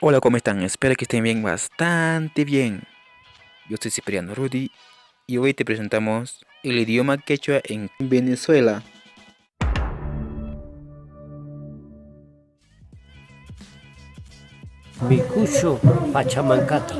Hola, ¿cómo están? Espero que estén bien, bastante bien. Yo soy Cipriano Rudy y hoy te presentamos el idioma quechua en Venezuela. Mikushu pachamankata.